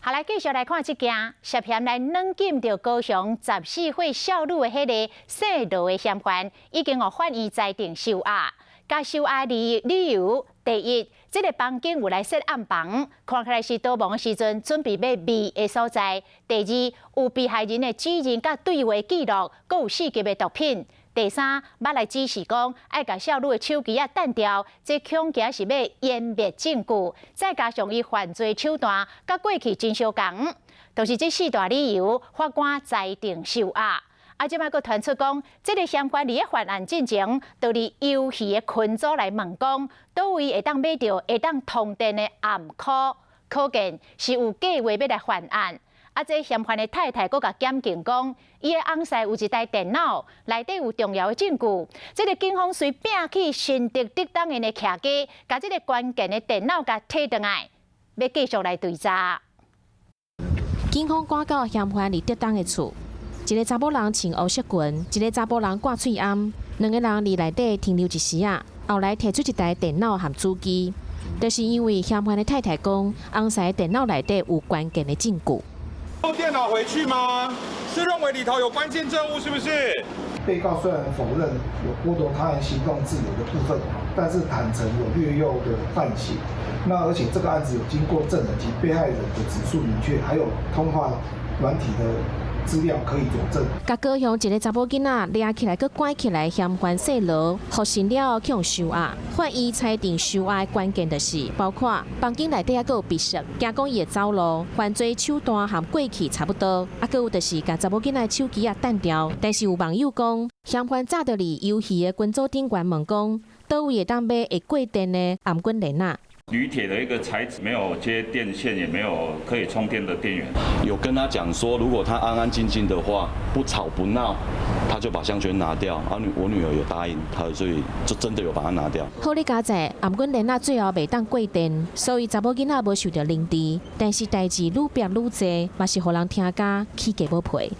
好，來繼續來看這件涉嫌來軟禁著高雄14歲少女的彼个姓羅的嫌犯，已經予法院裁定收押。共收押理由，第一，這个房間有來設暗房，看起來是逃亡的時陣準備欲避的所在。第二，有被害人的指認佮對話記錄，閣有四級的毒品。第三，捌來指示講愛共少女的手機仔彈掉，這恐驚是欲湮滅證據。再加上伊犯罪手段佮過去真相仝，就是這四大理由，法官裁定收押。啊，這擺閣傳出講，這个嫌犯佇咧犯案進前，就佇遊戲的群組來問講，佗位會當買著會當通電的暗箍，可見是有計劃欲來犯案。啊，這嫌犯的太太閣共檢警講，伊的翁婿有一台電腦，內底有重要的證據。這个警方遂摒棄新竹竹東𪜶的徛家，共這个關鍵的電腦共提轉來，欲繼續來追查。警方趕到嫌犯佇竹東的厝，一个查某人穿烏色裙，一个查埔人掛喙罨，兩个人佇內底停留一時仔，後來提出一台電腦和主機，就是因為嫌犯的太太講，翁婿電腦內底有關鍵的證據。電腦回去嗎？是認為裡頭有關鍵證物，是不是？被告雖然否認有剝奪他人行動自由的部分，但是坦承有掠誘的犯行。那而且這個案子有經過證人及被害人的指述明確，還有通話軟體的資料可以佐證。共高雄一个查某囡仔掠起來，閣關起來，嫌犯姓羅，服刑了後去予收押。法院裁定收押的關鍵就是，包括房間內底猶閣有筆跡，驚講伊會走路，犯罪手段和過去差不多。啊，閣有就是共查某囡仔手機仔彈掉。但是有網友講，嫌犯早就佇遊戲的群組頂懸問講，佗位會當買會過電的頷頸鏈仔？鋁鐵的一個材質，沒有接電線，也沒有可以充電的電源。有跟他講說，如果他安安靜靜的話，不吵不鬧，他就把項圈拿掉。啊，我女兒有答應他，所以就真的有把它拿掉。好佳哉，頷頸鏈仔最後袂當過電，所以查某囡仔無受著凌遲。但是代誌愈逼愈濟，嘛是予人聽甲起雞母皮。